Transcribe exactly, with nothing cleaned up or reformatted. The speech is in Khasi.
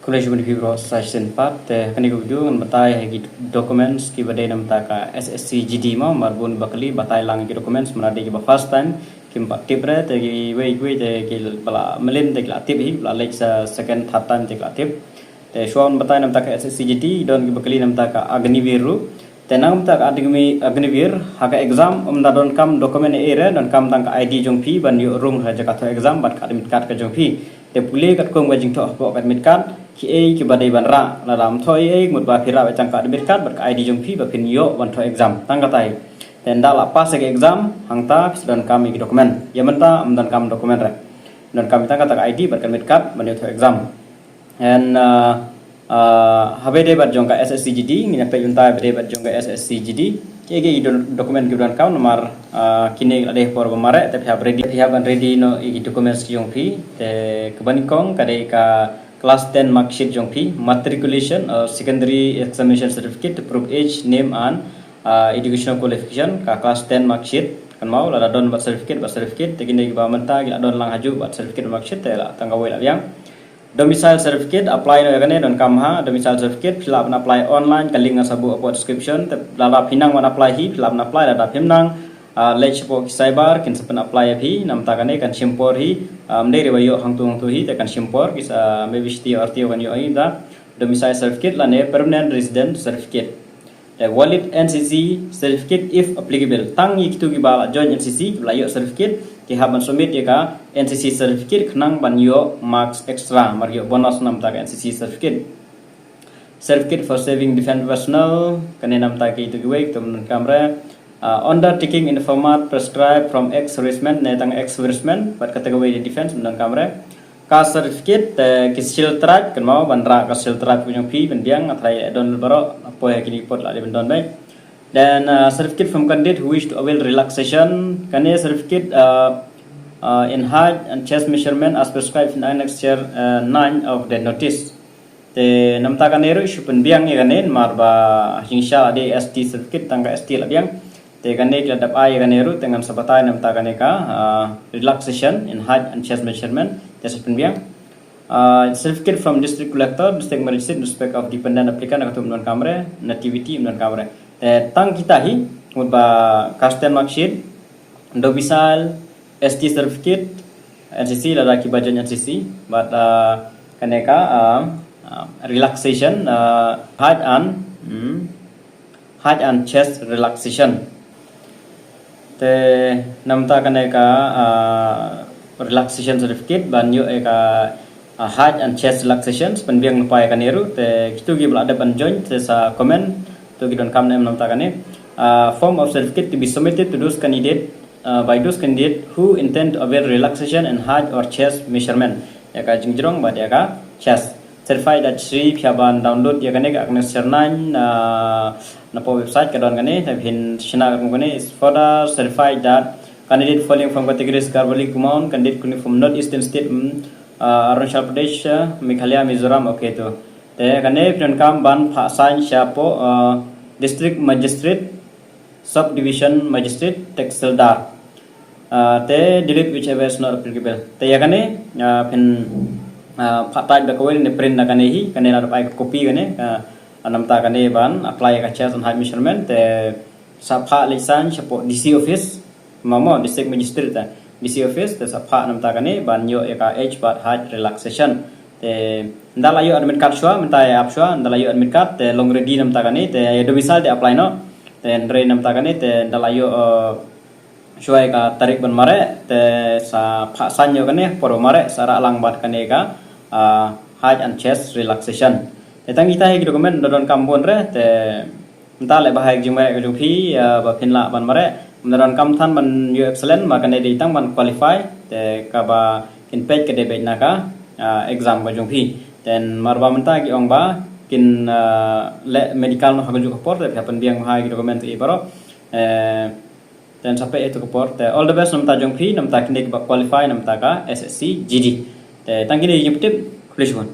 Khublei shibun ïa phi baroh sa shisien pat. Te ha kane ka video ngan batai ha ki documents kiba dei na bynta ka S S C G D mo, namar bun ba kylli batai lang ki documents, namar dei kiba first time kim pat tip re, te kiwei kiwei te kiba la mlien te ki la tip hi, ba la leit sa second third time te ki la tip. Te shuwa ngan batai na bynta ka S S C G D, don kiba kylli na bynta ka Agniveer ruh. Te na bynta ka Agni, Agniveer, ha ka exam ym da donkam document ei ei re, donkam tang ka I D jong phi ban ïoh rung ha jaka thoh exam bad ka admit card ka jong phi. Te pule katkum ka jingthoh hapoh ka admit card, kiei kiba dei ban rah, lada ym thoh ei ei, mut ba phi rah beit tang ka admit card bad ka I D jong phi ba phin ïoh ban thoh exam, tang kata hi. Te ynda la pass ïa ka exam, hangta phi sa donkam ïa ki document. Ïa mynta ym donkam document re. Donkam tang kata ka I D bad ka admit card ban ïoh thoh exam. And uh, uh, haba ïadei bad jong ka S S C G D, ngin ïa peit mynta haba ïadei bad jong ka S S C G D. Kiei kiei ki don-, document kiba donkam, namar uh, kine ki la dei por ba mareh, te phi hap ready, phi hap ban ready noh ïa ki documents ki jong phi. Te kaba nyngkong ka dei ka class ten mark sheet jong phi, matriculation or secondary examination certificate to prove age, name and uh, educational qualification, ka class ten mark sheet, kynmaw, lada don birth certificate, birth certificate, te kine kiba mynta ki la don lang hajuh birth certificate, mark sheet, te la tang kawei la biang. Domicile certificate, apply noh ïa kane, donkam ha, domicile certificate, phi lah ban apply online, ka link nga sa buh hapoh description, te lada phi nang ban apply hi, phi lah ban apply, lada phim nang, ah, leit shapoh ki cyber, kin sa pyn-apply ïa phi, na bynta kane kan shim por hi, ah, ym dei re ba ïoh hangtu hangtu hi, te kan shim por, ki sa, maybe shi taïew ar taïew kan ïoh hi, da domicile certificate lane permanent resident certificate. Te valid N C C certificate if applicable. Tang ïa kitu kiba la join N C C, kiba la ïoh certificate, ki hap ban submit ïa ka N C C certificate khnang ban ïoh marks extra, namar ïoh bonus na bynta ka N C C certificate. Certificate for serving defense personnel, kane na bynta kitu kiwei, kitu ym donkam re. Uh, undertaking in the format prescribed from ex-servicemen, ne tang ex-servicemen, bad kata kawei dei defense, ym donkam re. Ka certificate, eh, ki Scheduled Tribe, kynmaw, ban rah ka Scheduled Tribe ka jong phi, ban biang, nga tharai don baroh, poi ha kine ki por la dei ban don beit. Then, uh, certificate from candidate who wish to avail relaxation, kane certificate, uh, uh, in height and chest measurement as prescribed in Annex uh, nine of the notice. Te na bynta kane ruh shu pynbiang ïa kane namar ba jingshisha la dei S T certificate, tang ka S T la biang. Te kane ki la dep ai ïa kane ruh, te ngan sa batai na bynta kane ka, ah, relaxation in height and chest measurement, te sa pynbiang. Ah, certificate from district collector, district magistrate in respect of dependent applicant, katu ym donkam re, nativity ym donkam re. Te tang kita hi, mut ba caste mark sheet, domicile, S T certificate, N C C, lada kiba join N C C, bad, ah, kane ka, ah, ah, relaxation, ah, height and, hmm, height and chest relaxation. Te na bynta kane ka, ah, relaxation certificate, ban ïoh ïa ka, ah, height and chest relaxation, sa pynbiang lypa ïa kane ruh, te kitu kiba la dep ban join, te sa comment, to ki donkam ne em na bynta kane. Ah, form of certificate to be submitted to those candidate, uh, by those candidate who intend to avail relaxation in height or chest measurement. Ïa ka jingjrong bad ïa ka chest. Certified that, shisha phi hap ban download ïa kane ka Agni Sharnine, uh, napoh website ka don kane, te phin shna ka kane. Is further certified that candidate falling from categories Garbhagri, Kumaon, candidate coming from North Eastern State, mm, uh, Arunachal Pradesh, uh, Meghalaya, Mizoram, okay to. Te kane phi donkam ban phah sign shapoh, uh, District Magistrate, Subdivision Magistrate, Tehsildar. Uh, te delete whichever is not applicable. Te ïa kane, uh, phin, uh, phah type da kawei ne print da kane hi, kane la dep ai ka copy kane, uh, na bynta kane ban apply ka chest and height measurement, te sa phah leit sign shapoh D C office, mo mo, District Magistrate te. D C office, te sa phah na bynta kane ban ïoh ïa ka age bad height relaxation. Te ynda la ïoh admit card shuwa, mynta ïa ap shuwa, ynda la ïoh admit card, te long ready na bynta kane, te ïa domicile te apply noh. Te hynrei na bynta kane, te ynda la ïoh, uh, shuwa ïa ka tarik ban mareh, te sa phah sign ïoh kane, por ba mareh, sa rah lang bad kane ka, uh, height and chest relaxation. Te tang kita hi ki document, da donkam bun re, te Mynta leh ba ha ka jingmareh ka jong phi, ah, ba phin lah ban mareh. Mynta donkam than ban ïoh excellent, ma kane dei tang ban qualify, te kaba kin peit ka dei beit na ka, ah, exam ka jong phi. Te namar ba mynta ki ong ba kin, ah, leh medical noh ha kajuh ka por, te phi hap pynbiang ba ha ki document ki baroh. Eh, te sa peit ïa tu ka por, te all the best na bynta jong phi, na bynta kine kiba qualify na bynta ka S S C G D. Te tang kine ki jingpyntip, khublei shibun.